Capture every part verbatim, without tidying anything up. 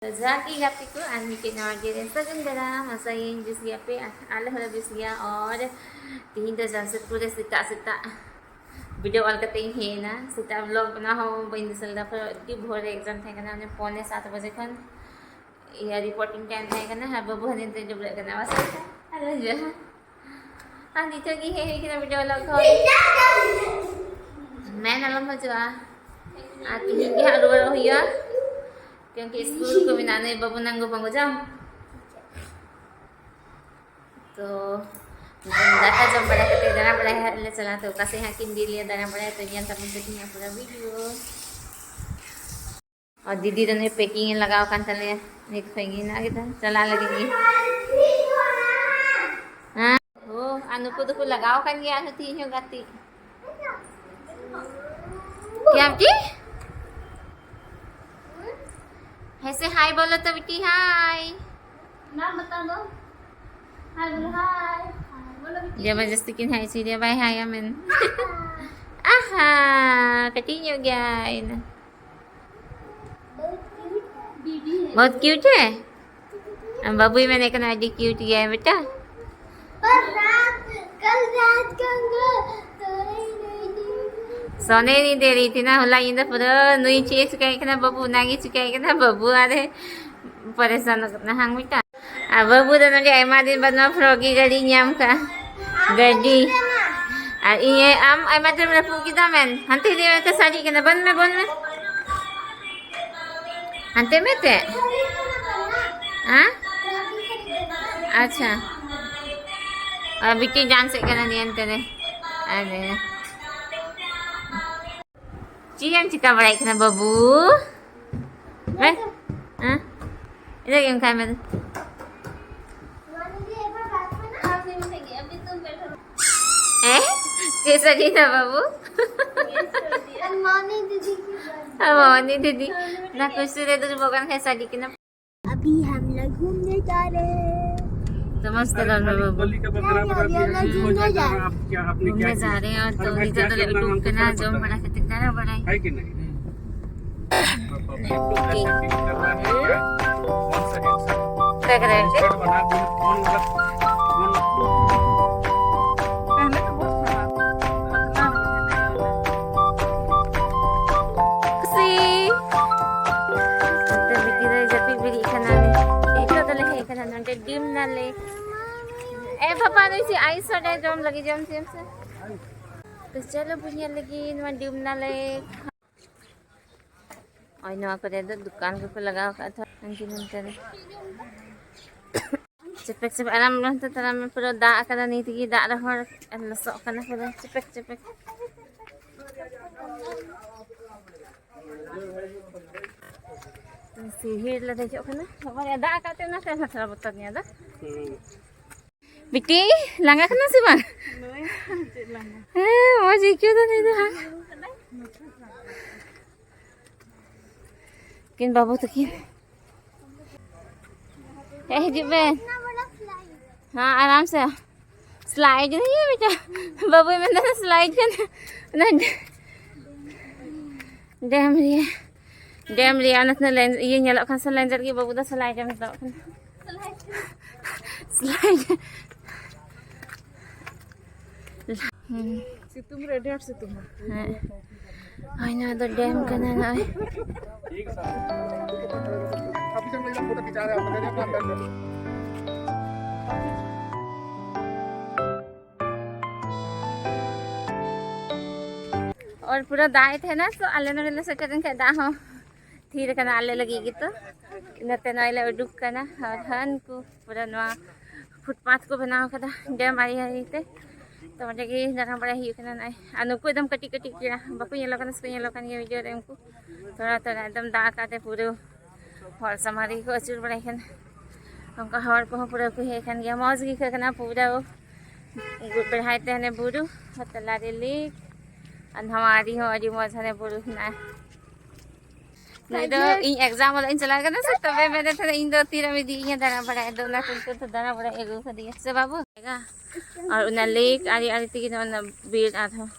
ᱡᱚᱦᱟᱨ ᱜᱮ ᱜᱟᱛᱮ ᱠᱚ, ᱟᱨ ᱢᱤᱫᱴᱮᱡ ᱱᱟᱣᱟ video ᱨᱮ ᱥᱟᱹᱜᱩᱱ ᱫᱟᱨᱟᱢ᱾ ᱟᱥᱟᱭᱟᱹᱧ ᱵᱮᱥ ᱜᱮᱭᱟᱯᱮ, ᱟᱨ ᱟᱞᱮ ᱦᱚᱸᱞᱮ ᱵᱮᱥ ᱜᱮᱭᱟ᱾ ᱟᱨ ᱛᱤᱦᱤᱧ ᱫᱚ ᱡᱟᱢᱥᱮᱫᱽᱯᱩᱨ ᱨᱮ ᱥᱮᱛᱟᱜ ᱥᱮᱛᱟᱜ video ᱚᱞ ᱠᱟᱛᱮ ᱤᱧ ᱦᱮᱡ ᱮᱱᱟ᱾ ᱥᱮᱛᱟᱜ vlog ᱵᱮᱱᱟᱣ ᱦᱚᱸ ᱵᱟᱹᱧ ᱫᱤᱥᱟᱹ ᱞᱮᱫᱟ, ᱯᱩᱨᱟᱹ ᱟᱹᱰᱤ ᱵᱷᱳᱨ ᱨᱮ exam ᱛᱟᱦᱮᱸ ᱠᱟᱱᱟ, ᱢᱟᱱᱮ ᱯᱚᱱᱮ ᱥᱟᱛ ᱵᱟᱡᱮ ᱠᱷᱚᱱ ᱤᱭᱟᱹ reporting time ᱛᱟᱦᱮᱸ ᱠᱟᱱᱟ᱾ ᱟᱨ ᱵᱟᱹᱵᱩ ᱦᱟᱹᱱᱤ ᱫᱚᱭ ᱰᱟᱹᱵᱽᱨᱟᱹᱜ ᱠᱟᱱᱟ, ᱵᱟᱥ ᱟᱞᱚ ᱦᱤᱡᱩᱜᱼᱟ᱾ ᱟᱨ ᱱᱤᱛᱚᱜ ᱜᱮ ᱦᱮᱡ ᱦᱩᱭ ᱠᱟᱱᱟ video vlog ᱠᱷᱚᱱ᱾ ᱢᱮᱱ ᱟᱞᱚᱢ ᱦᱤᱡᱩᱜᱼᱟ᱾ ᱟᱨ ᱛᱤᱦᱤᱧ ᱜᱮ ᱦᱟᱸᱜ ᱨᱩᱣᱟᱹᱲᱚᱜ ᱦᱩᱭᱩᱜᱼᱟ, ᱠᱤᱭᱩᱸᱠᱤ ᱥᱠᱩᱞ ᱠᱚ ᱢᱮᱱᱟᱜᱼᱟ᱾ ᱱᱩᱭ ᱵᱟᱹᱵᱩ ᱱᱟᱝ ᱜᱚ ᱵᱟᱝ ᱜᱚ ᱡᱟᱢ᱾ ᱛᱚ ᱫᱟᱠᱟ ᱡᱚᱢ ᱵᱟᱲᱟ ᱠᱟᱛᱮ ᱫᱟᱬᱟ ᱵᱟᱲᱟᱭ ᱦᱟᱸᱜ ᱞᱮ ᱪᱟᱞᱟᱜᱼᱟ᱾ ᱛᱚ ᱚᱠᱟ ᱥᱮᱫ ᱦᱟᱸᱜ ᱠᱤᱱ ᱤᱫᱤ ᱞᱮᱭᱟ ᱫᱟᱬᱟ ᱵᱟᱲᱟᱭ, ᱛᱚ ᱧᱮᱞ ᱛᱟᱵᱚᱱ ᱯᱮ ᱛᱤᱦᱤᱧᱟᱜ ᱯᱩᱨᱟᱹ video᱾ ᱟᱨ ᱫᱤᱫᱤ ᱫᱚ ᱱᱩᱭ packing ᱮ ᱞᱟᱜᱟᱣ ᱠᱟᱱ ᱛᱟᱞᱮᱭᱟ, ᱱᱤᱛ ᱠᱷᱚᱡ ᱜᱮ ᱦᱮᱱᱟᱜ ᱠᱮᱫᱟ, ᱪᱟᱞᱟᱜ ᱞᱟᱹᱜᱤᱫ ᱜᱮ᱾ ᱦᱮᱸ? ᱳ, ᱟᱨ ᱱᱩᱠᱩ ᱫᱚᱠᱚ ᱞᱟᱜᱟᱣ ᱠᱟᱱ ᱜᱮᱭᱟ ᱟᱨᱦᱚᱸ ᱛᱤᱦᱤᱧ ᱦᱚᱸ ᱜᱟᱛᱮ᱾ क्या बेटी? ऐसे हाय बोलो तो बेटी, हाय। नाम बता दो। हाय बोलो, हाय। बोलो बेटी। जबरदस्ती किन हाय सीधे बाय हाय अमन। आहा, कटिंग हो गया है ना। बहुत क्यूट है। हम बाबू ही मैंने कहना, "अड्डी क्यूट गया है बेटा।" पर रात, कल रात को हम लोग सोने ही नहीं दे रही थी ना, ᱦᱚᱞᱟ ᱧᱤᱫᱟᱹ ᱯᱩᱨᱟᱹ ᱱᱩᱭ ᱪᱮᱫ ᱮ ᱪᱤᱠᱟᱹᱭ ᱠᱟᱱᱟ ᱵᱟᱹᱵᱩ, ᱚᱱᱟᱜᱮ ᱪᱤᱠᱟᱹᱭ ᱠᱟᱱᱟ ᱵᱟᱹᱵᱩ᱾ ᱟᱨᱮ ᱯᱟᱨᱮᱥᱟᱱ ᱠᱟᱱᱟ ᱦᱟᱝ ᱢᱤᱫᱴᱟᱝ᱾ ᱟᱨ ᱵᱟᱹᱵᱩ ᱫᱚ ᱱᱚᱰᱮ ᱟᱭᱢᱟ ᱫᱤᱱ ᱵᱟᱫ ᱱᱚᱣᱟ froggy ᱜᱟᱹᱰᱤ ᱧᱟᱢ ᱠᱟᱜᱼᱟ᱾ ᱜᱟᱹᱰᱤ᱾ ᱟᱨ ᱤᱧ ᱟᱢ ᱟᱭᱢᱟ ᱫᱤᱱ ᱨᱟᱹᱯᱩᱫ ᱠᱮᱫᱟ ᱢᱮᱱ᱾ ᱦᱟᱱᱛᱮ ᱤᱫᱤ ᱢᱮ, ᱥᱟᱰᱮᱜ ᱠᱟᱱᱟ᱾ ᱵᱚᱱ ᱢᱮ, ᱵᱚᱱ ᱢᱮ᱾ ᱦᱟᱱᱛᱮ ᱢᱮ ᱛᱮ᱾ ᱦᱮᱸ? ᱟᱪᱪᱷᱟ᱾ ᱟᱨ ᱵᱤᱴᱤ ᱡᱟᱝ ᱥᱮᱫ ᱠᱟᱱᱟ ᱱᱤᱭᱟᱹ ᱦᱟᱱᱛᱮ ᱨᱮ᱾ ᱟᱨ ᱪᱮᱫ ᱮᱢ ᱪᱤᱠᱟ ᱵᱟᱲᱟᱭᱮᱫ ᱠᱟᱱᱟ ᱵᱟᱹᱵᱩ? ᱦᱮᱸ? ᱦᱮᱸ? ᱤᱱᱟᱹ ᱜᱮ ᱚᱱᱠᱟ ᱢᱮ᱾ ᱦᱮᱸ? ᱪᱮᱫ ᱥᱟᱰᱮᱭᱮᱱᱟ ᱵᱟᱹᱵᱩ? ᱟᱨ ᱢᱟᱢᱤ ᱫᱤᱫᱤ ᱠᱤ ᱵᱟᱡ- ᱟᱨ ᱢᱟᱢᱤ ᱫᱤᱫᱤ᱾ ᱚᱱᱟ ᱠᱩᱨᱥᱤ ᱨᱮ ᱫᱩᱲᱩᱵ ᱟᱠᱟᱱ ᱠᱷᱟᱱ ᱥᱟᱰᱮ ᱠᱟᱱᱟ᱾ अभी हम लोग घूमने जा रहे हैं। तो मस्त रहो बाबू। हम लोग घूमने जा रहे हैं। घूमने जा रहे हैं और तो निजा तो लड्डू के ना जो बड़ा से तिकड़ा बड़ा है। है कि नहीं? ठीक है। ᱠᱟᱱᱟ ᱢᱤᱫᱴᱮᱱ᱾ ᱛᱟᱦᱞᱮ ᱛᱚ ᱵᱚᱦᱩᱛ ᱥᱟᱶᱟ᱾ ᱠᱩᱥᱤ᱾ ᱱᱚᱛᱮ ᱵᱤᱴᱤ ᱫᱚᱭ ᱡᱟᱹᱯᱤᱫ ᱵᱮᱨᱮᱫ ᱠᱟᱱᱟ᱾ ᱱᱤᱛᱚᱜ ᱫᱚᱞᱮ ᱦᱮᱡ ᱠᱟᱱᱟ ᱱᱚᱰᱮ ᱰᱤᱢ ᱱᱟᱞᱮ᱾ ᱮ ᱵᱟᱵᱟ, ᱱᱩᱭ ᱥᱮ ᱟᱭᱤᱥ ᱥᱚᱰᱮ ᱡᱚᱢ ᱞᱟᱹᱜᱤᱫ, ᱡᱚᱢ ᱪᱮᱫ ᱮᱢ ᱥᱮ? ᱛᱚ ᱪᱚᱞᱚ ᱵᱚᱱ ᱧᱮᱞ ᱞᱮᱜᱮ ᱱᱚᱣᱟ ᱰᱤᱢ ᱱᱟᱞᱮ᱾ ᱳᱭ ᱱᱚᱣᱟ ᱠᱚᱨᱮ ᱫᱚ ᱫᱚᱠᱟᱱ ᱠᱚᱠᱚ ᱞᱟᱜᱟᱣ ᱟᱠᱟᱫ ᱛᱟᱦᱮᱸ ᱦᱟᱱᱛᱮ ᱱᱟᱱᱛᱮ ᱨᱮ᱾ ᱪᱮᱯᱮᱠ ᱪᱮᱯᱮᱠ ᱟᱨᱟᱢ ᱨᱮ ᱛᱟᱲᱟᱢ ᱢᱮ, ᱯᱩᱨᱟᱹ ᱫᱟᱜ ᱟᱠᱟᱫᱟ ᱱᱤᱛ ᱜᱮ, ᱫᱟᱜ ᱨᱮᱦᱚᱸ ᱞᱚᱥᱚᱜ ᱠᱟᱱᱟ ᱯᱩᱨᱟᱹ ᱪᱮᱯᱮᱠ ᱪᱮᱯᱮᱠ᱾ ᱥᱤᱲᱦᱤ ᱨᱮᱞᱮ ᱫᱮᱡᱚᱜ ᱠᱟᱱᱟ᱾ ᱵᱟᱵᱟ ᱨᱮ, ᱫᱟᱜ ᱟᱠᱟᱫ ᱛᱮ ᱚᱱᱟᱛᱮ ᱟᱨᱦᱚᱸ ᱛᱷᱚᱲᱟ ᱵᱚᱛᱚᱨ ᱧᱚᱜ ᱫᱚ᱾ ᱵᱤᱴᱤ, ᱞᱟᱸᱜᱟ ᱠᱟᱱᱟ ᱥᱮ ᱵᱟᱝ? ᱱᱩᱭ ᱪᱮᱫ ᱞᱟᱸᱜᱟ? ᱦᱮᱸ, ᱢᱚᱡᱽ ᱟᱹᱭᱠᱟᱹᱣ ᱫᱟ ᱱᱩᱭ ᱫᱚ, ᱦᱮᱸ᱾ ᱩᱱᱠᱤᱱ ᱵᱟᱹᱵᱩ ᱛᱟᱹᱠᱤᱱ᱾ ᱦᱮᱡ ᱦᱤᱡᱩᱜ ᱵᱮᱱ᱾ ᱦᱮᱸ, ᱟᱨᱟᱢ ᱥᱮ᱾ ᱥᱞᱟᱭᱤᱰ ᱨᱮ ᱵᱮᱴᱟ᱾ ᱵᱟᱹᱵᱩᱭ ᱢᱮᱱᱫᱟ ᱥᱞᱟᱭᱤᱰ ᱠᱟᱱᱟ᱾ ᱚᱱᱟ ᱰᱮᱢ ᱨᱮ, ᱰᱮᱢ ᱨᱮᱭᱟᱜ ᱚᱱᱟ ᱛᱤᱱᱟᱹᱜ ᱞᱮᱸᱡ-, ᱤᱭᱟᱹ ᱧᱮᱞᱚᱜ ᱠᱟᱱᱟ ᱥᱮ, ᱞᱮᱸᱡᱮᱨ ᱜᱮ, ᱵᱟᱹᱵᱩ ᱫᱚ ᱥᱞᱟᱭᱤᱰ ᱮ ᱢᱮᱛᱟᱣᱟᱜ ᱠᱟᱱᱟ᱾ ᱥᱞᱟᱭᱤᱰ᱾ ᱦᱩᱸ᱾ ᱥᱤᱛᱩᱝ ᱨᱮ ᱟᱹᱰᱤ ᱟᱸᱴ ᱥᱤᱛᱩᱝᱟ᱾ ᱦᱮᱸ᱾ ᱦᱳᱭ, ᱱᱚᱣᱟ ᱫᱚ ᱰᱮᱢ ᱠᱟᱱᱟ ᱱᱚᱜᱼᱚᱭ᱾ ᱟᱨ ᱯᱩᱨᱟᱹ ᱫᱟᱜ ᱮ ᱛᱟᱦᱮᱱᱟ, ᱛᱚ ᱟᱞᱮ ᱱᱚᱰᱮ ᱞᱮ ᱥᱮᱴᱮᱨ ᱮᱱ ᱠᱷᱟᱡ ᱫᱟᱜ ᱦᱚᱸ ᱛᱷᱤᱨ ᱟᱠᱟᱱᱟ ᱟᱞᱮ ᱞᱟᱹᱜᱤᱫ ᱜᱮᱛᱚ᱾ ᱤᱱᱟᱹᱛᱮ ᱱᱚᱜᱼᱚᱭ ᱞᱮ ᱩᱰᱩᱠ ᱠᱟᱱᱟ᱾ ᱟᱨ ᱦᱟᱱᱠᱩ ᱯᱩᱨᱟᱹ ᱱᱚᱣᱟ ᱯᱷᱩᱴᱯᱟᱛ ᱠᱚ ᱵᱮᱱᱟᱣ ᱠᱟᱫᱟ ᱰᱮᱢ ᱟᱲᱮ ᱟᱲᱮ ᱛᱮ᱾ ᱛᱚ ᱚᱸᱰᱮ ᱜᱮ ᱫᱟᱬᱟ ᱵᱟᱲᱟᱭ ᱦᱩᱭᱩᱜ ᱠᱟᱱᱟ ᱱᱚᱜᱼᱚᱭ᱾ ᱟᱨ ᱱᱩᱠᱩ ᱮᱠᱫᱚᱢ ᱠᱟᱹᱴᱤᱡ ᱠᱟᱹᱴᱤᱡ ᱠᱚᱲᱟ ᱵᱟᱠᱚ ᱧᱮᱞᱚᱜ ᱠᱟᱱᱟ ᱥᱮ ᱠᱚ ᱧᱮᱞᱚᱜ ᱠᱟᱱ ᱜᱮᱭᱟ ᱵᱷᱤᱰᱤᱭᱳ ᱨᱮ? ᱩᱱᱠᱩ ᱛᱷᱚᱲᱟ ᱛᱷᱚᱲᱟ ᱮᱠᱫᱚᱢ ᱫᱟᱜ ᱟᱠᱟᱫ ᱛᱮ ᱯᱩᱨᱟᱹ ᱦᱚᱲ ᱥᱟᱢᱟᱝ ᱨᱮᱜᱮ ᱠᱚ ᱟᱹᱪᱩᱨ ᱵᱟᱲᱟᱭ ᱠᱟᱱᱟ᱾ ᱚᱱᱠᱟ ᱦᱚᱲ ᱠᱚᱦᱚᱸ ᱯᱩᱨᱟᱹ ᱠᱚ ᱦᱮᱡ ᱟᱠᱟᱱ ᱜᱮᱭᱟ᱾ ᱢᱚᱡᱽ ᱜᱮ ᱟᱹᱭᱠᱟᱹᱜ ᱠᱟᱱᱟ ᱯᱩᱨᱟᱹ᱾ ᱵᱮᱲᱦᱟᱭ ᱛᱮ ᱦᱟᱱᱮ ᱵᱩᱨᱩ, ᱛᱟᱞᱟ ᱨᱮ ᱞᱮᱠ, ᱟᱨ ᱱᱚᱣᱟ ᱟᱹᱰᱤ ᱦᱚᱸ ᱟᱹᱰᱤ ᱢᱚᱡᱽ ᱦᱟᱱᱮ ᱵᱩᱨᱩ ᱦᱮᱱᱟᱜᱼᱟ᱾ ᱱᱩᱭ ᱫᱚ ᱤᱧ ᱮᱠᱡᱟᱢ ᱚᱞᱚᱜ ᱤᱧ ᱪᱟᱞᱟᱣ ᱠᱟᱱᱟ ᱥᱮ, ᱛᱚᱵᱮ ᱢᱮᱱᱮᱫ ᱛᱟᱦᱮᱱᱟ ᱤᱧ ᱫᱚ ᱛᱤᱨᱮᱢ ᱤᱫᱤᱭᱤᱧᱟ ᱫᱟᱬᱟ ᱵᱟᱲᱟᱭ, ᱟᱫᱚ ᱚᱱᱟ ᱠᱷᱟᱹᱛᱤᱨ ᱛᱮ ᱫᱟᱬᱟ ᱵᱟᱲᱟᱭ ᱟᱹᱜᱩ ᱠᱟᱫᱮᱭᱟ ᱥᱮ ᱵᱟᱹᱵᱩ? ᱟᱨ ᱚᱱᱟ ᱞᱮᱠ ᱟᱲᱮ ᱟᱲᱮ ᱛᱮᱜᱮ ᱱᱚᱜᱼᱚ ᱱᱟ ᱵᱤᱨ ᱟᱨᱦᱚᱸ᱾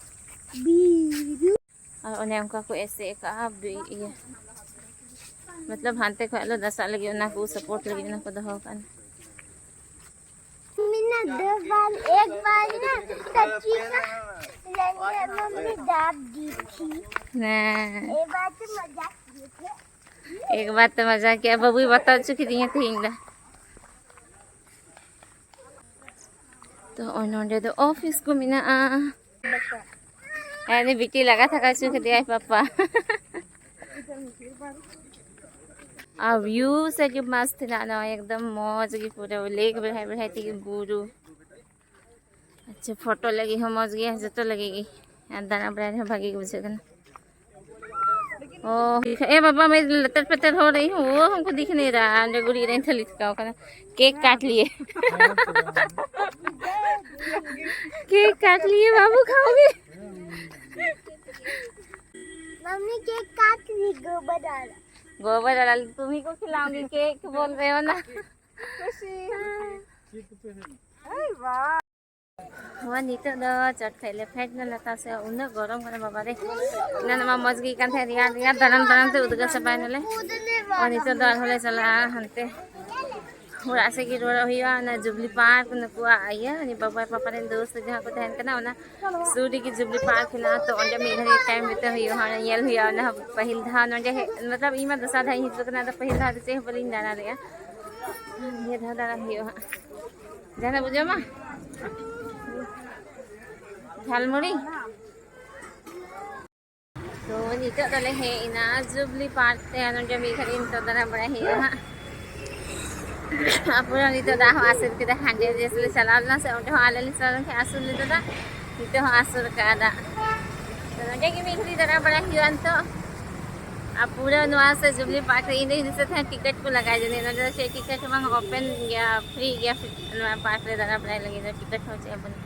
ᱟᱨ ᱚᱱᱮ ᱚᱱᱠᱟ ᱠᱚ ᱮᱥᱮᱫ ᱟᱠᱟᱫᱼᱟ ᱵᱤ-, ᱤᱭᱟᱹ᱾ मतलब ᱦᱟᱱᱛᱮ ᱠᱷᱚᱱ ᱟᱞᱚ ᱫᱟᱥᱟᱜ ᱞᱟᱹᱜᱤᱫ ᱚᱱᱟ ᱠᱚ ᱥᱟᱯᱳᱨᱴ ᱞᱟᱹᱜᱤᱫ ᱚᱱᱟ ᱠᱚ ᱫᱚᱦᱚ ᱠᱟᱜᱼᱟ᱾ ᱢᱮᱱᱟ ᱫᱚ ᱵᱟᱨ ᱮᱠ ᱵᱟᱨ ᱱᱟ ᱛᱟᱠᱤ ᱠᱟ ᱞᱮᱱᱟ ᱢᱟᱢᱤ ᱰᱟᱵ ᱫᱤ ᱛᱷᱤ᱾ ᱦᱮᱸ, ᱮ ᱵᱟᱨ ᱛᱚ ᱢᱟᱡᱟᱠ ᱫᱤ ᱛᱷᱤ᱾ ᱮᱠ ᱵᱟᱨ ᱛᱚ ᱢᱟᱡᱟᱠ ᱠᱤᱭᱟ, ᱵᱟᱹᱵᱩᱭ ᱵᱟᱛᱟᱣ ᱦᱚᱪᱚ ᱠᱤᱫᱤᱧᱟ ᱛᱮᱦᱮᱧ ᱫᱚ᱾ ᱛᱚ ᱱᱚᱜᱼᱚᱭ ᱱᱚᱸᱰᱮ ᱫᱚ ᱚᱯᱷᱤᱥ ᱠᱚ ᱢᱮᱱᱟᱜᱼᱟ᱾ ᱟᱨ ᱩᱱᱤ ᱵᱤᱴᱤ ᱞᱟᱜᱟ ᱛᱷᱟᱠᱟ ᱦᱚᱪᱚ ᱠᱮᱫᱮᱭᱟᱭ ᱯᱟᱯᱟ᱾ ᱟᱨ ᱵᱷᱤᱭᱩ ᱥᱮ ᱜᱮ ᱢᱚᱥᱛ ᱦᱮᱱᱟᱜᱼᱟ ᱱᱚᱜᱼᱚᱭ, ᱮᱠᱫᱚᱢ ᱢᱚᱡᱽ ᱜᱮ ᱯᱩᱨᱟᱹ ᱞᱮᱠ ᱵᱮᱲᱦᱟᱭ ᱵᱮᱲᱦᱟᱭ ᱛᱮᱜᱮ ᱵᱩᱨᱩ᱾ ᱟᱪᱪᱷᱟ, ᱯᱷᱳᱴᱳ ᱞᱟᱹᱜᱤᱫ ᱦᱚᱸ ᱢᱚᱡᱽ ᱜᱮᱭᱟ, ᱡᱚᱛᱚ ᱞᱟᱹᱜᱤᱫ ᱜᱮ᱾ ᱟᱨ ᱫᱟᱬᱟ ᱵᱟᱲᱟᱭ ᱨᱮᱦᱚᱸ ᱵᱷᱟᱜᱮ ᱜᱮ ᱵᱩᱡᱷᱟᱹᱜ ᱠᱟᱱᱟ᱾ ᱚ, ᱮ ᱵᱟᱵᱟ, ᱢᱮ ᱞᱮᱛᱮᱨ ᱯᱮᱛᱮᱨ ᱦᱚᱲ ᱨᱮ ᱤᱧ ᱦᱚᱸ ᱩᱱᱠᱩ ᱫᱤᱠᱷ ᱱᱤ ᱨᱟ, ᱚᱸᱰᱮ ᱜᱩᱨᱤᱡ ᱨᱮᱧ ᱛᱷᱟᱹᱞᱤ ᱛᱷᱟᱠᱟᱣ ᱠᱟᱱᱟ᱾ ᱠᱮᱠ ᱠᱟᱴ ᱞᱤᱭᱮ᱾ ᱠᱮᱠ ᱠᱟᱴ ᱞᱤᱭᱮ ᱵᱟᱵᱩ, ᱠᱷᱟᱣᱟᱜᱮ। मम्मी केक काट ली, गोबर डाला। गोबर डाला, तुम्ही को खिलाऊंगी, केक बोल रहे हो ना। खुशी। अरे वाह। ᱦᱳᱭ, ᱱᱤᱛᱚᱜ ᱫᱚ ᱪᱚᱴ ᱠᱷᱚᱡ ᱞᱮ ᱯᱷᱮᱰ ᱱᱟ ᱞᱟᱛᱟᱨ ᱥᱮᱫ, ᱩᱱᱟᱹᱜ ᱜᱚᱨᱚᱢ ᱠᱟᱱᱟ ᱵᱟᱵᱟ ᱨᱮ᱾ ᱮᱱᱟᱱ ᱢᱟ ᱢᱚᱡᱽ ᱜᱮ ᱟᱹᱭᱠᱟᱹᱜ ᱠᱟᱱ ᱛᱟᱦᱮᱸᱫ, ᱨᱮᱭᱟᱲ ᱨᱮᱭᱟᱲ ᱫᱟᱬᱟᱱ ᱫᱟᱬᱟᱱ ᱛᱮ ᱩᱫᱽᱜᱟᱹᱨ ᱪᱟᱵᱟᱭ ᱱᱟᱞᱮ᱾ ᱟᱨ ᱱᱤᱛᱚᱜ ᱫᱚ ᱟᱨᱦᱚᱸ ᱞᱮ ᱪᱟᱞᱟᱜᱼᱟ ᱦᱟᱱᱛᱮ, ᱚᱲᱟᱜ ᱥᱮᱫ ᱜᱮ ᱨᱩᱣᱟᱹᱲᱚᱜ ᱦᱩᱭᱩᱜᱼᱟ, ᱚᱱᱟ ᱡᱩᱵᱽᱞᱤ ᱯᱟᱨᱠ, ᱱᱩᱠᱩᱣᱟᱜ ᱤᱭᱟᱹ, ᱩᱱᱤ ᱵᱟᱵᱟ ᱯᱟᱯᱟ ᱨᱮᱱ ᱫᱳᱥᱛ ᱡᱟᱦᱟᱸ ᱠᱚ ᱛᱟᱦᱮᱱ ᱠᱟᱱᱟ, ᱚᱱᱟ ᱥᱩᱨ ᱨᱮᱜᱮ ᱡᱩᱵᱽᱞᱤ ᱯᱟᱨᱠ ᱦᱮᱱᱟᱜᱼᱟ᱾ ᱛᱚ ᱚᱸᱰᱮ ᱢᱤᱫ ᱜᱷᱟᱹᱲᱤᱡ ᱴᱟᱭᱤᱢ ᱵᱤᱛᱟᱹᱣ ᱦᱩᱭᱩᱜᱼᱟ, ᱚᱱᱟ ᱧᱮᱞ ᱦᱩᱭᱩᱜᱼᱟ᱾ ᱚᱱᱟ ᱦᱚᱸ ᱯᱟᱹᱦᱤᱞ ᱫᱷᱟᱣ ᱱᱚᱸᱰᱮ ᱦᱮᱡ, ᱢᱚᱛᱞᱚᱵ ᱤᱧ ᱢᱟ ᱫᱚᱥᱟᱨ ᱫᱷᱟᱣ ᱤᱧ ᱦᱤᱡᱩᱜ ᱠᱟᱱᱟ, ᱟᱫᱚ ᱯᱟᱹᱦᱤᱞ ᱫᱷᱟᱣ ᱫᱚ ᱪᱮᱫ ᱦᱚᱸ ᱵᱟᱹᱞᱤᱧ ᱫᱟᱬᱟ ᱞᱮᱜᱼᱟ᱾ ᱱᱤᱭᱟᱹ ᱫᱷᱟᱣ ᱫᱟᱬᱟᱱ ᱦᱩᱭᱩᱜᱼᱟ ᱦᱟᱸᱜ᱾ ᱡᱟᱦᱟᱱᱟᱜ ᱵᱚ ᱡᱚᱢᱟ? ᱡᱷᱟᱞᱢᱩᱲᱤ? ᱛᱚ ᱱᱤᱛᱚᱜ ᱫᱚᱞᱮ ᱦᱮᱡ ᱮᱱᱟ ᱡᱩᱵᱽᱞᱤ ᱯᱟᱨᱠ ᱛᱮ, ᱱᱚᱸᱰᱮ ᱢᱤᱫ ᱜᱷᱟᱹᱲᱤᱡ ᱱᱤᱛᱚᱜ ᱫᱟᱬᱟ ᱵᱟᱲᱟᱭ ᱦᱩᱭᱩᱜᱼᱟ ᱦᱟᱸᱜ᱾ ᱟᱨ ᱯᱩᱨᱟᱹ ᱱᱤᱛᱚᱜ ᱫᱟᱜ ᱦᱚᱸ ᱟᱹᱥᱩᱨ ᱠᱮᱫᱟ, ᱦᱟᱸᱰᱮ ᱡᱮᱥᱮ ᱞᱮ ᱪᱟᱞᱟᱣ ᱞᱮᱱᱟ ᱥᱮ, ᱚᱸᱰᱮ ᱦᱚᱸ ᱟᱞᱮ ᱞᱮ ᱪᱟᱞᱟᱣ ᱞᱮᱱ ᱠᱷᱟᱱ ᱟᱹᱥᱩᱨ ᱞᱮᱫᱟ ᱫᱟᱜ, ᱱᱤᱛᱚᱜ ᱦᱚᱸ ᱟᱹᱥᱩᱨ ᱠᱟᱜᱼᱟ ᱫᱟᱜ᱾ ᱛᱚ ᱱᱚᱸᱰᱮ ᱜᱮ ᱢᱤᱫ ᱜᱷᱟᱹᱲᱤᱡ ᱫᱟᱬᱟ ᱵᱟᱲᱟᱭ ᱦᱩᱭᱩᱜᱼᱟ ᱱᱤᱛᱚᱜ᱾ ᱟᱨ ᱯᱩᱨᱟᱹ ᱱᱚᱣᱟ ᱥᱮ ᱡᱩᱵᱽᱞᱤ ᱯᱟᱨᱠ ᱨᱮ ᱤᱧ ᱫᱚ ᱤᱧ ᱫᱤᱥᱟᱹ ᱛᱟᱦᱮᱸ ᱴᱤᱠᱤᱴ ᱠᱚ ᱞᱟᱜᱟᱣ ᱡᱟᱹᱱᱤᱡ, ᱱᱚᱸᱰᱮ ᱫᱚ ᱪᱮᱫ ᱴᱤᱠᱤᱴ ᱦᱚᱸ ᱵᱟᱝ, ᱳᱯᱮᱱ ᱜᱮᱭᱟ, ᱯᱷᱨᱤ ᱜᱮᱭᱟ ᱱᱚᱣᱟ ᱯᱟᱨᱠ ᱨᱮ ᱫᱟᱬᱟ ᱵᱟᱲᱟᱭ ᱞᱟᱹᱜᱤᱫ ᱫᱚ, ᱴᱤᱠᱤᱴ ᱦᱚᱸ ᱪᱮᱫ ᱦᱚᱸ ᱵᱟᱹᱱᱩᱜᱼᱟ᱾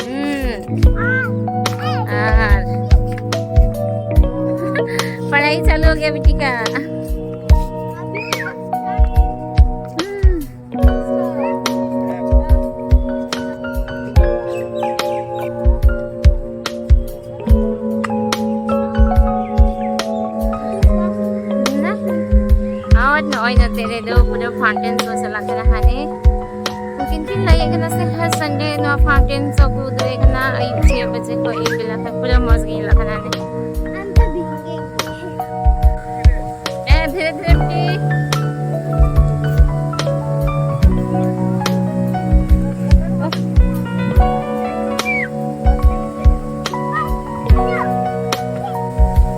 ᱦᱩᱸ᱾ ᱟᱨ ᱪᱟᱹᱞᱩ ᱜᱮ ᱵᱤᱴᱤ ᱠᱟ᱾ ᱦᱩᱸ᱾ ᱟᱨ ᱱᱚᱜᱼᱚᱭ ᱱᱚᱛᱮ ᱨᱮᱫᱚ ᱯᱩᱨᱟᱹ fountain show ᱪᱟᱞᱟᱜ ᱠᱟᱱᱟ ᱦᱟᱱᱮ᱾ ᱩᱱᱠᱤᱱ ᱠᱤᱱ ᱞᱟᱹᱭᱮᱫ ᱠᱟᱱᱟ ᱥᱮ ᱦᱟᱨ Sunday ᱱᱚᱣᱟ fountain show ᱠᱚ ᱩᱫᱩᱜ ᱮᱫ ᱠᱟᱱᱟ ᱟᱹᱭᱩᱵ ᱪᱷᱚᱭ ᱵᱟᱡᱮ ᱠᱷᱚᱱ ᱟᱹᱭᱩᱵ ᱵᱮᱞᱟ ᱠᱷᱚᱱ ᱯᱩᱨᱟᱹ ᱢᱚᱡᱽ ᱜᱮ ᱧᱮᱞᱚᱜ ᱠᱟᱱᱟ ᱦᱟᱱᱮ᱾ ᱦᱮᱸ, ᱫᱷᱤᱨᱮ ᱫᱷᱤᱨᱮ ᱵᱤᱴᱤ᱾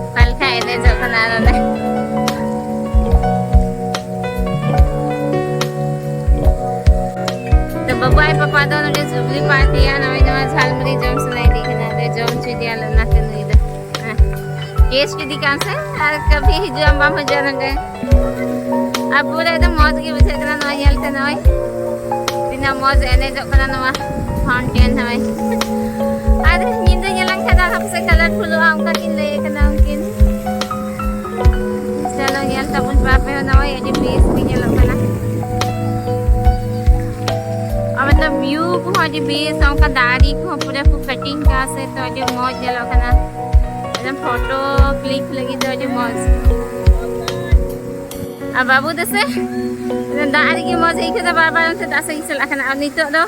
ᱚᱠᱟ ᱞᱮᱠᱟ ᱮᱱᱮᱡᱚᱜ ᱠᱟᱱᱟ ᱱᱚᱰᱮ᱾ ᱛᱚ ᱵᱟᱵᱩ ᱟᱡ ᱯᱟᱯᱟ ᱫᱚ ᱱᱚᱰᱮ ᱡᱩᱵᱽᱞᱤ ᱯᱟᱨᱠ ᱨᱮᱭᱟᱜ ᱱᱚᱜᱼᱚᱭ ᱱᱚᱣᱟ ᱡᱷᱟᱞᱢᱩᱲᱤ ᱡᱚᱢ ᱥᱟᱱᱟᱭᱮᱫᱮ ᱠᱟᱱᱟ, ᱟᱫᱚ ᱡᱚᱢ ᱦᱚᱪᱚᱭᱮᱫᱮᱭᱟ ᱚᱱᱟᱛᱮ ᱱᱩᱭ ᱫᱚ᱾ ᱦᱮᱸ, ᱴᱮᱥᱴ ᱤᱫᱤ ᱠᱟᱜ ᱢᱮᱥᱮ, ᱟᱨ ᱠᱟᱹᱵᱷᱤ ᱦᱤᱡᱩᱜ ᱟᱢ ᱵᱟᱢ ᱦᱤᱡᱩᱜᱼᱟ ᱱᱚᱰᱮ᱾ ᱟᱨ ᱯᱩᱨᱟᱹ ᱮᱠᱫᱚᱢ ᱢᱚᱡᱽ ᱜᱮ ᱵᱩᱡᱷᱟᱹᱜ ᱠᱟᱱᱟ ᱱᱚᱣᱟ ᱧᱮᱞ ᱛᱮ, ᱱᱚᱜᱼᱚᱭ ᱛᱤᱱᱟᱹᱜ ᱢᱚᱡᱽ ᱮᱱᱮᱡᱚᱜ ᱠᱟᱱᱟ ᱱᱚᱣᱟ fountain ᱱᱚᱜᱼᱚᱭ᱾ ᱟᱨ ᱧᱤᱫᱟᱹ ᱧᱮᱞᱮᱱ ᱠᱷᱟᱱ ᱫᱚ ᱟᱨᱦᱚᱸ ᱯᱟᱥᱮᱡ ᱠᱟᱞᱟᱨᱯᱷᱩᱞᱚᱜᱼᱟ, ᱚᱱᱠᱟ ᱠᱤᱱ ᱞᱟᱹᱭ ᱠᱟᱱᱟ ᱩᱱᱠᱤᱱ᱾ ᱪᱚᱞᱚ ᱧᱮᱞ ᱛᱟᱵᱚᱱ ᱯᱮ ᱟᱯᱮ ᱦᱚᱸ, ᱱᱚᱜᱼᱚᱭ ᱟᱹᱰᱤ ᱵᱮᱥ ᱜᱮ ᱧᱮᱞᱚᱜ ᱠᱟᱱᱟ᱾ ᱟᱨ ᱢᱚᱛᱞᱚᱵ view ᱠᱚᱦᱚᱸ ᱟᱹᱰᱤ ᱵᱮᱥ, ᱚᱱᱠᱟ ᱫᱟᱨᱮ ᱠᱚᱦᱚᱸ ᱯᱩᱨᱟᱹ ᱠᱚ cutting ᱠᱟᱜᱼᱟ ᱥᱮ, ᱛᱚ ᱟᱹᱰᱤ ᱢᱚᱡᱽ ᱧᱮᱞᱚᱜ ᱠᱟᱱᱟ᱾ ᱮᱠᱫᱚᱢ photo click ᱞᱟᱹᱜᱤᱫ ᱫᱚ ᱟᱹᱰᱤ ᱢᱚᱡᱽ᱾ ᱟᱨ ᱵᱟᱹᱵᱩ ᱫᱚ ᱥᱮ ᱫᱟᱜ ᱨᱮᱜᱮ ᱢᱚᱡᱽ ᱟᱹᱭᱠᱟᱹᱣ ᱫᱟ, ᱵᱟᱨ ᱵᱟᱨ ᱚᱱᱛᱮ ᱫᱟᱜ ᱥᱮᱫ ᱜᱮ ᱪᱟᱞᱟᱜ ᱠᱟᱱᱟ᱾ ᱟᱨ ᱱᱤᱛᱚᱜ ᱫᱚ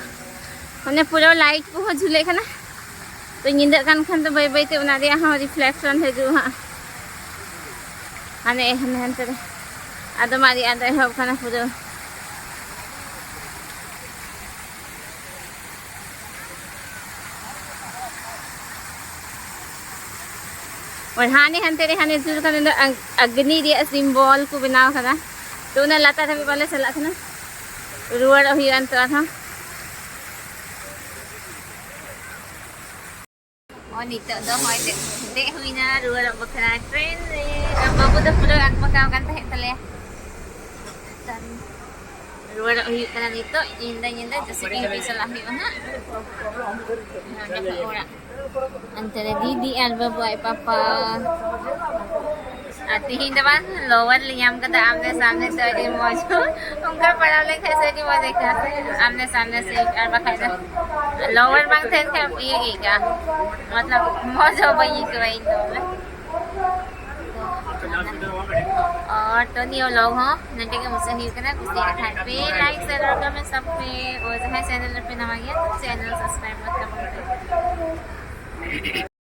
ᱚᱱᱮ ᱯᱩᱨᱟᱹ light ᱠᱚᱦᱚᱸ ᱡᱷᱩᱞᱟᱹᱜ ᱠᱟᱱᱟ, ᱛᱚ ᱧᱤᱫᱟᱹᱜ ᱠᱟᱱ ᱠᱷᱟᱱ ᱫᱚ ᱵᱟᱹᱭ ᱵᱟᱹᱭ ᱛᱮ ᱚᱱᱟ ᱨᱮᱭᱟᱜ ᱦᱚᱸ reflection ᱦᱤᱡᱩᱜᱼᱟ ᱦᱟᱸᱜ, ᱦᱟᱱᱮ ᱦᱟᱱᱮ ᱦᱟᱱᱛᱮ ᱨᱮ ᱟᱫᱚᱢᱟᱜ ᱨᱮᱭᱟᱜ ᱫᱚ ᱮᱦᱚᱵ ᱠᱟᱱᱟ ᱯᱩᱨᱟᱹ᱾ ᱟᱨ ᱦᱟᱱᱮ ᱦᱟᱱᱛᱮ ᱨᱮ ᱦᱟᱱᱮ ᱥᱩᱨ ᱠᱷᱚᱱ ᱫᱚ ᱟᱜ-, ᱟᱜᱽᱱᱤ ᱨᱮᱭᱟᱜ symbol ᱠᱚ ᱵᱮᱱᱟᱣ ᱠᱟᱫᱟ, ᱛᱚ ᱚᱱᱟ ᱞᱟᱛᱟᱨ ᱫᱷᱟᱹᱵᱤᱡ ᱵᱟᱞᱮ ᱪᱟᱞᱟᱜ ᱠᱟᱱᱟ, ᱨᱩᱣᱟᱹᱲᱚᱜ ᱦᱩᱭᱩᱜᱼᱟ ᱱᱤᱛᱚᱜ ᱟᱨᱦᱚᱸ᱾ ᱱᱚᱜᱼᱚᱭ ᱱᱤᱛᱚᱜ ᱫᱚ ᱦᱚᱸᱜᱼᱚᱭ ᱫᱮᱡ, ᱫᱮᱡ ᱦᱩᱭᱱᱟ ᱨᱩᱣᱟᱹᱲᱚᱜ ᱵᱟᱠᱷᱨᱟ ᱴᱨᱮᱱ ᱨᱮ᱾ ᱟᱨ ᱵᱟᱹᱵᱩ ᱫᱚ ᱯᱩᱨᱟᱹ ᱟᱠᱵᱟᱠᱟᱣ ᱟᱠᱟᱱ ᱛᱟᱦᱮᱸᱫ ᱛᱟᱞᱮᱭᱟ᱾ ᱨᱩᱣᱟᱹᱲᱚᱜ ᱦᱩᱭᱩᱜ ᱠᱟᱱᱟ ᱱᱤᱛᱚᱜ, ᱧᱤᱫᱟᱹ ᱧᱤᱫᱟᱹ ᱡᱮᱥᱮ ᱠᱤ ᱪᱟᱞᱟᱜ ᱦᱩᱭᱩᱜᱼᱟ ᱦᱟᱸᱜ᱾ ᱱᱚᱸᱰᱮ ᱠᱷᱚᱱ ᱚᱲᱟᱜ᱾ ᱚᱱᱛᱮ ᱨᱮ ᱫᱤᱫᱤ ᱟᱨ ᱵᱟᱹᱵᱩ ᱟᱡ ᱯᱟᱯᱟ᱾ ᱟᱨ ᱛᱤᱦᱤᱧ ᱫᱚ ᱵᱟᱝ, ᱞᱳᱣᱟᱨ ᱞᱮ ᱧᱟᱢ ᱠᱟᱫᱟ ᱟᱢᱱᱮ ᱥᱟᱢᱱᱮ ᱛᱮ, ᱟᱹᱰᱤ ᱢᱚᱡᱽ᱾ ᱚᱱᱠᱟ ᱯᱟᱲᱟᱣ ᱞᱮᱱᱠᱷᱟᱱ ᱥᱮ ᱟᱹᱰᱤ ᱢᱚᱡᱽ ᱟᱹᱭᱠᱟᱹᱜᱼᱟ ᱥᱮ, ᱟᱢᱱᱮ ᱥᱟᱢᱱᱮ ᱥᱮ᱾ ᱟᱨ ᱵᱟᱠᱷᱟᱡ ᱫᱚ ᱞᱳᱣᱟᱨ ᱵᱟᱝ ᱛᱟᱦᱮᱱ ᱠᱷᱟᱱ ᱤᱭᱟᱹ ᱜᱮ ᱟᱹᱭᱠᱟᱹᱜᱼᱟ, ᱢᱚᱛᱞᱚᱵ ᱢᱚᱡᱽ ᱦᱚᱸ ᱵᱟᱹᱧ ᱟᱹᱭᱠᱟᱹᱣᱟ ᱤᱧ ᱫᱚ ᱵᱚᱞᱮ᱾ ᱟᱨ ᱛᱚ ᱱᱤᱭᱟᱹ ᱞᱚᱜ ᱦᱚᱸ ᱱᱚᱰᱮ ᱜᱮ ᱢᱩᱪᱟᱹᱫ ᱦᱩᱭᱩᱜ ᱠᱟᱱᱟ᱾ ᱠᱩᱥᱤᱭᱟᱜ ᱠᱷᱟᱱ ᱯᱮ ᱞᱟᱭᱤᱠ, ᱥᱮᱭᱟᱨ, ᱠᱚᱢᱮᱱᱴ ᱥᱟᱵ ᱯᱮ᱾ ᱟᱨ ᱡᱟᱦᱟᱸᱭ ᱪᱮᱱᱮᱞ ᱨᱮᱯᱮ ᱱᱟᱣᱟ ᱜᱮᱭᱟ, ᱪᱮᱱᱮᱞ ᱥᱟᱵᱥᱠᱨᱟᱭᱤᱵ ᱢᱟ ᱛᱟᱵᱚᱱ ᱯᱮ᱾